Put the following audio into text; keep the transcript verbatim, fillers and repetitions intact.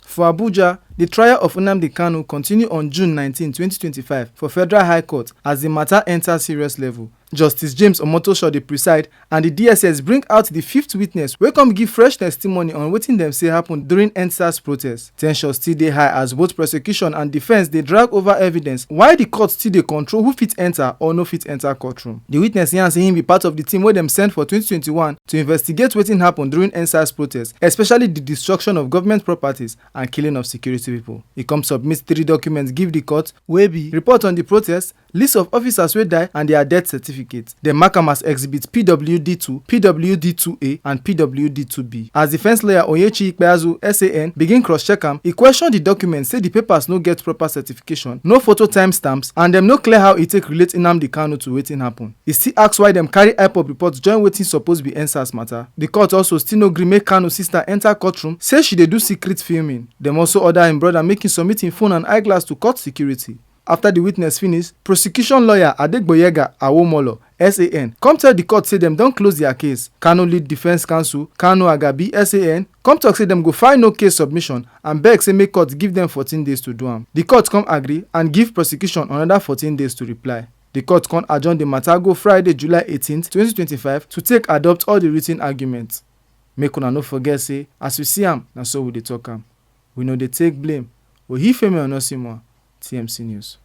For Abuja, the trial of Nnamdi Kanu continue on June nineteen, twenty twenty-five for Federal High Court as the matter enter serious level. Justice James Omotosho dey preside, and the D S S bring out the fifth witness wey come give fresh testimony on wetin dem say happen during EndSARS protest. Tension still dey high as both prosecution and defense dey drag over evidence, while the court still dey control who fit enter or no fit enter courtroom. The witness yarn say him be part of the team wey dem send for twenty twenty-one to investigate wetin happen during EndSARS protest, especially the destruction of government properties and killing of security people. He come submit three documents give the court, wey be report on the protest, list of officers wey die and their death certificate. Dem mark am as exhibit P W D two, P W D two A and P W D two B. As defense lawyer Onyechi Ikpeazu, S A N, begin cross-check am, he question the document, say the papers no get proper certification, no photo timestamps, and dem no clear how e take relate Nnamdi Kanu to wetin happen. He still ask why dem carry IPOB report join wetin suppose be EndSARS matter. The court also still no gree make Kanu sister enter courtroom, say she dey do secret filming. Dem also order im brother make im submit im phone and eyeglass to court security. After the witness finish, prosecution lawyer Adegboyega Awomolo, S A N, come tell the court say dem don close their case. Kanu lead defense counsel, Kanu Agabi, S A N, come talk say dem go file no case submission and beg say make court give dem fourteen days to do am. The court come agree and give prosecution another fourteen days to reply. The court come adjourn the matter go Friday, July eighteenth, twenty twenty-five, to take adopt all the written arguments. Make una no forget say, as we see am, na so we dey talk am. We no dey take blame. Oyifemi Onosimo, T M C News.